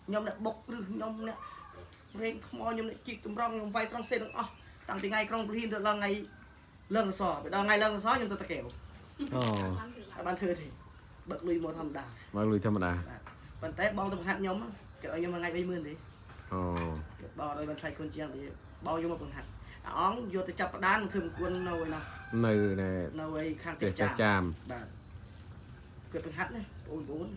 ខ្ញុំអ្នកបុកគ្រឹះខ្ញុំអ្នករែងថ្មខ្ញុំអ្នកជីកតម្រង់ខ្ញុំវាយត្រង់សេទាំងអស់តាំងពីថ្ងៃក្រុងពលានទៅដល់ថ្ងៃលើងកសទៅដល់ថ្ងៃលើងកសខ្ញុំទៅតកែវ អូ អត់បានធ្វើទេបើកលុយមកធម្មតា មកលុយធម្មតា បាទប៉ុន្តែបងទៅបង្ហាត់ខ្ញុំគេឲ្យខ្ញុំមួយថ្ងៃ30000ទេ អូ គេបងឲ្យបានថ្លៃគុណជាងទេបងយកមកបង្ហាត់អាអង្គយកទៅចាប់ផ្ដានធ្វើមង្គលនៅឯនោះ នៅណែ នៅឯខាង ផ្ទះ ទេសចា ចាម បាទគាត់បង្ហាត់ណាបងប្អូន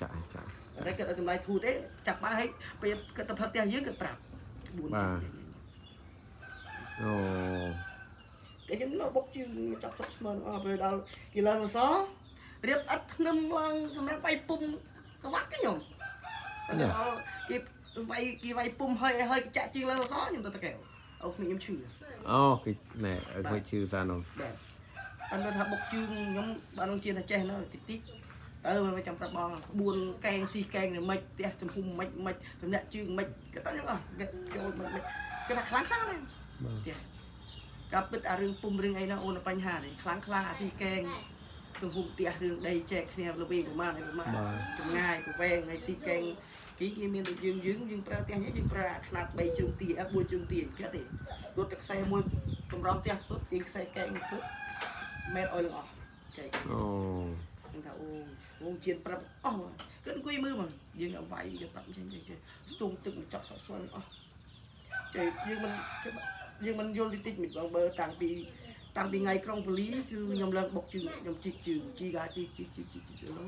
ចាក់ចាក់ តែគាត់ឲ្យតម្លៃធូរទេចាប់បានហើយពេលគាត់ទៅផឹកផ្ទះយើងគាត់ប្រាប់4 បាទ អូ គេខ្ញុំមកបុកជើងចាប់សុកស្មើអស់ពេលដល់គេឡើងអសរៀបអត់ធ្នឹមឡើងសម្រាប់វាយពុំក្វាក់ខ្ញុំដល់គេវាយគេវាយពុំហើយហើយគេចាក់ជើងឡើងអសខ្ញុំទៅតកែវអូគ្នាខ្ញុំឈឺ អូគេណែឲ្យធ្វើឈឺសានោះ បាទប៉ុន្តែថាបុកជើងខ្ញុំបាននឹងជាថាចេះនៅតិចតិចទៅមកចាំប្រាប់បងក្បួនកែងស៊ីកែងនេះមិនផ្ទះចំហុំមិនមិនតំណាក់ជើងមិនគេតខ្ញុំអស់ចូលមិនមិនគេថាខ្លាំងខ្លាំងណាស់ បាទ ផ្ទះការពិតអារឿងពុំរឿងអីណាអូនបញ្ហានេះខ្លាំងខ្លាំងអាស៊ីកែងទំហំផ្ទះរឿងដីចែកគ្នាលវិញប្រមាណអីប្រមាណ បាទ ចម្ងាយប្រវែងហើយស៊ីកែងគេគេមានដូចយើងយើងយើងប្រើផ្ទះនេះយើងប្រើអាខ្នាត3ជើងទា4ជើងទាគេទេរត់តែខ្សែមួយកម្រំផ្ទះពឹបទាញខ្សែកែងពឹបម៉ែត្រអុយលងអស់ចែក អូ ខ្ញុំថាអូវងជៀនប្រាប់អស់គឺអង្គុយមើលមកយើងឲ្យវាយយើងប្រាប់ចេញចេញស្ទងទឹកមកចប់សក់ស្វែងអស់ចេះយើងមិនយើងមិនយល់តិចតិចមិនបងបើតាំងពីតាំងពីថ្ងៃក្រុងពលីគឺខ្ញុំឡើងបុកជើងខ្ញុំជីកជើងជីកាជីកជីកជីកជីកជីក អូ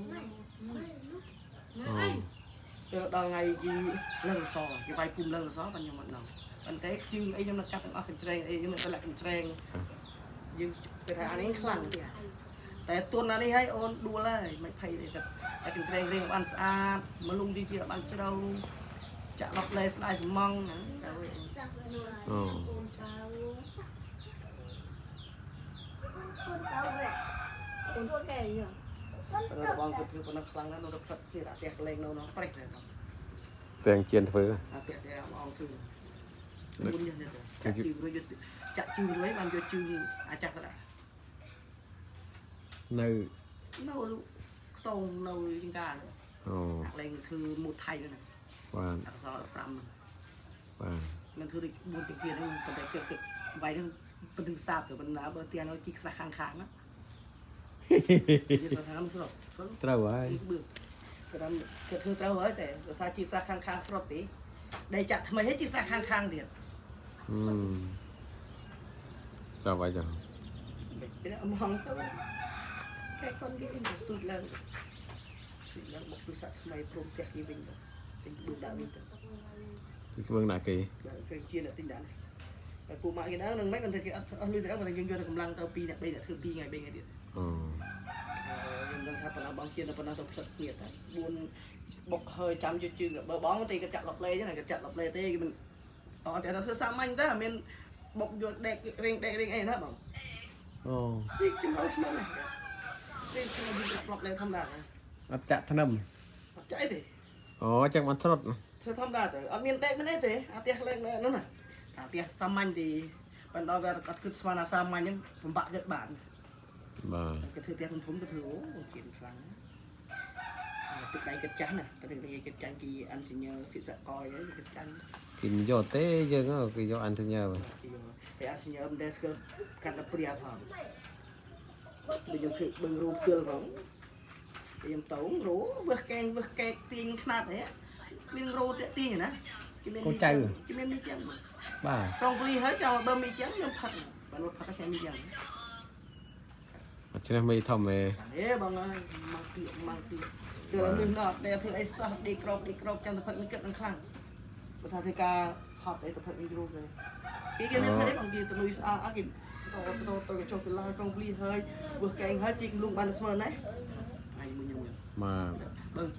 ទៅដល់ថ្ងៃគេឡើងសគេវាយពុំឡើងសបានខ្ញុំអត់ដឹងប៉ុន្តែជើងអីខ្ញុំនឹងកាត់ទាំងអស់កញ្ច្រែងអីខ្ញុំនឹងតម្លាក់កញ្ច្រែងយើងគេថាអានេះខ្លាំងទៀតតែទុនអានេះឲ្យអូនដួលហើយមិនភ័យទេតែតែកញ្ច្រែងរៀងបានស្អាតមកលុងទីជាបានជ្រៅចាក់ឡប់លែស្ដាយសំងហ្នឹងទៅ អូ កូនចៅកូនពួកគេញ៉ឹម បងគាត់ធ្វើប៉ុណ្ណឹងខ្លាំងណាស់នៅផ្លិតស្ទៀតអាផ្ទះកលែងនៅនោះប្រេះតែ ទាំងជៀនធ្វើ អាផ្ទះតែអង្គធ្វើមុននេះចាក់ជើងរួចចាក់ជើងរួចបានយកជើងអាចាស់ទៅដាក់ នៅ នៅខ្ទង់នៅជាងការ អូ អាលែងធ្វើមូថៃហ្នឹង បាទ អក្សរ15ហ្នឹង បាទ មិនធ្វើដូច4ជាងទៀតហ្នឹងប៉ុន្តែគិតគិតវាយហ្នឹងប៉ុណ្្នឹងសាបទៅបណ្ណាបើផ្ទះនៅជីកស្រះខាងខាងណានិយាយថាមិនស្រុត ត្រូវហើយ បឿគេថាគេធ្វើត្រូវហើយតែដោយសារជីកស្រះខាងខាងស្រុតទេដីចាក់ថ្មីហើយជីកស្រះខាងខាងទៀត អឺចាប់ហើយចា ពេលអមងទៅកែកូនគេស្ទូចឡើងស្ទូចឡើងបុកពិសាថ្មីព្រមផ្ទះគេវិញទៅទិញបឿដាក់វិញទៅ ទីក្បឿងដាក់គេ គេជាអ្នកទិញដាក់តែពូម៉ាក់គេដល់នឹងមិនមិនគេអត់អស់លុយទៅដល់យើងយកតែកម្លាំងទៅ2អ្នក3អ្នកធ្វើ2ថ្ងៃ3ថ្ងៃទៀត អូ ខ្ញុំដឹងថាប៉ុណ្ណាបងជាប៉ុណ្ណាទៅផ្លិតស្នៀតហើយ4បុកហើយចាំយកជើងបើបងទេគេចាក់លុកលេចឹងគេចាក់លុកលេទេគេមិនអត់តែធ្វើសាមញ្ញទៅមានបុកយកដេករៀងដេករៀងអីណាបង អូ ទីខ្ញុំឲ្យស្មានណាទេខ្ញុំយកប្លុកលេធម្មតា អត់ចាក់ធ្នឹម អត់ចាក់អីទេ អូចឹងបានត្រុត ធ្វើធម្មតាទៅអត់មានដេកមិនអីទេអាផ្ទះលែងនោះណាអាផ្ទះសាមញ្ញទេប៉ុន្តែវាគាត់គិតស្មានអាសាមញ្ញហ្នឹងពិបាកគិតបាន បាទ គេធ្វើផ្ទះធំធំគេធ្វើអូគៀនខ្លាំងទឹកដៃគិតចាស់ណាតែទឹកដៃគិតចាស់គេអិនស៊ីញើវិស្វករអីគេគិតចាស់ គេមិនយកទេយើងគេយកអានសញ្ញា គេយកហើយអិនស៊ីញើមិនដែលស្គាល់កាន់តែព្រាផងដូចខ្ញុំធ្វើបឹងរូបគល់ផងខ្ញុំតោងរោវើសកែងវើសកែកទាញខ្នាតអីមានរោតាក់ទាញណាគេមានគេមានមីចឹង បាទ ក្រុងប៉ូលីសហើយចាំបើមីចឹងខ្ញុំផឹកបានផឹកខ្ញុំមីចឹង អត់ឈ្នះមីធំទេ ហេបងអើយមកទៀតមកទៀតគឺឡើងនេះណត់ដែលធ្វើអីសោះដេកក្របដេកក្របចាំទៅផឹកមិនគិតនឹងខ្លាំងបើថាធ្វើការហត់អីទៅផឹកមិនគ្រូទេគេគេមានធ្វើអីបងគេទៅលុយស្អាតអត់គេទៅទៅទៅគេចុះទៅឡើងក្រុងប៉ូលីសហើយវើកែងហើយជីកលុងបានស្មើណាស់ហើយមួយខ្ញុំ បាទ បើ